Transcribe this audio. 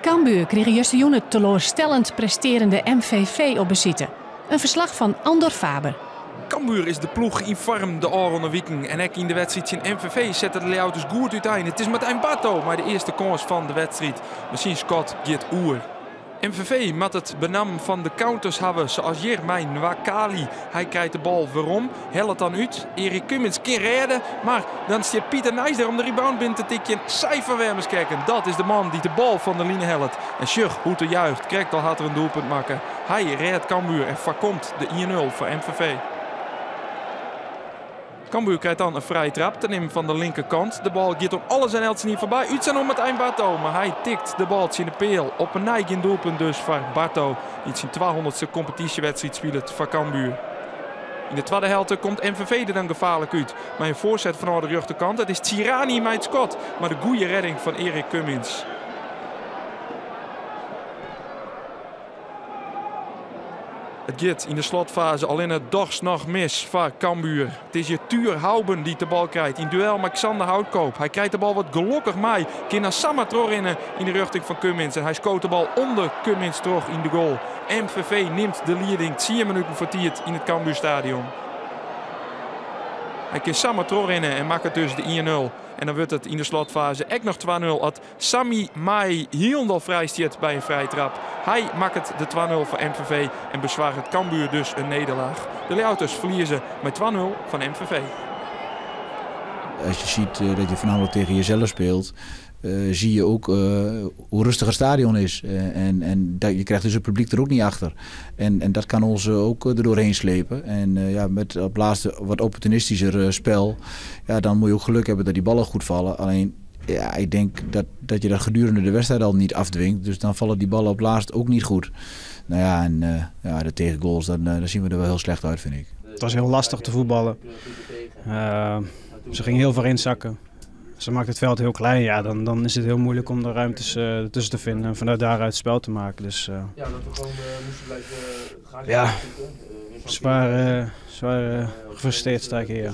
Cambuur krige justerjûn it teloarstellend prestearende MVV op besite. In ferslach fan Andor Faber. Cambuur is de ploech yn foarm de ôfrûne wiken en ek yn de wedstriid tsjin MVV sette de Ljouwerters goed útein. It is Martijn Barto mei de earste kâns fan de wedstriid, mar syn skot giet oer. MVV moat it benammen fan de counters hawwe, sa as hjir mei Nwakali. Hy krijt de bal werom, hellet dan út. Erik Cummins kin rêde, mar dan stiet Pieter Nijs der om de rebound binnen te tikjen. Sy van Wermeskerken, dat is de man dy't de bal fan de line hellet. En sjoch hoe't er juicht, krekt al hat er in doelpunt makke. Hy rêdt Cambuur en foarkomt de 1-0 foar MVV. Cambuur krijt dan in frije trap te nimmen fan de linkerkant. De bal giet om alles en eltsenien foarby. Út om Martijn Barto, mar hy tikt de bal tsjin de peal. Op 'e nij gjin doelpunt dus foar Barto, dy't syn 200ste kompetysjewedstriid spilet foar Cambuur. Yn de twadde helte komt MVV der dan gefaarlik út. Mei in foarset fanôf de rjochterkant. It is Ciranni mei it skot, mar de goede redding fan Erik Cummins. It giet yn de slotfaze allinne dochs noch mis foar Cambuur. It is hjir Tuur Houben dy't de bal krijt yn duel mei Xander Houtkoop. Hy krijt de bal wat gelokkich mei, kin dan samar trochrinne yn de rjochting fan Cummins en hy skoot de bal ûnder Cummins troch yn de goal. MVV nimt de lieding tsien minuten foar tiid yn it Cambuurstadion. Hy kin samar trochrinne en makket dus de 1-0. En dan wurdt it yn de slotfaze ek noch 2-0 at Sami Mai hielendal frij stiet by in frije trap. Hy makket de 2-0 foar MVV en besoarget Cambuur dus in nederlaach. De Ljouwerters ferlieze mei 2-0 fan MVV. Als je ziet eh, dat je voornamelijk tegen jezelf speelt, uh, zie je ook uh, hoe rustig het stadion is. Uh, en en dat, je krijgt dus het publiek er ook niet achter. En, en dat kan ons ook er doorheen slepen. En ja, met op laatste wat opportunistischer spel, ja, dan moet je ook geluk hebben dat die ballen goed vallen. Alleen ja, ik denk dat, dat je dat gedurende de wedstrijd al niet afdwingt. Dus dan vallen die ballen op laatst ook niet goed. Nou ja, en uh, ja, de tegengoals, dan, dan zien we er wel heel slecht uit, vind ik. Het was heel lastig te voetballen. Uh, ze gingen heel ver inzakken. Ze maakt het veld heel klein. Ja, dan, dan is het heel moeilijk om de ruimtes uh, tussen te vinden en vanuit daaruit het spel te maken. Dus, ja, dat we gewoon moesten blijven gaan. Ja, zwaar, zwaar gefrustreerd sta ik hier. Ja.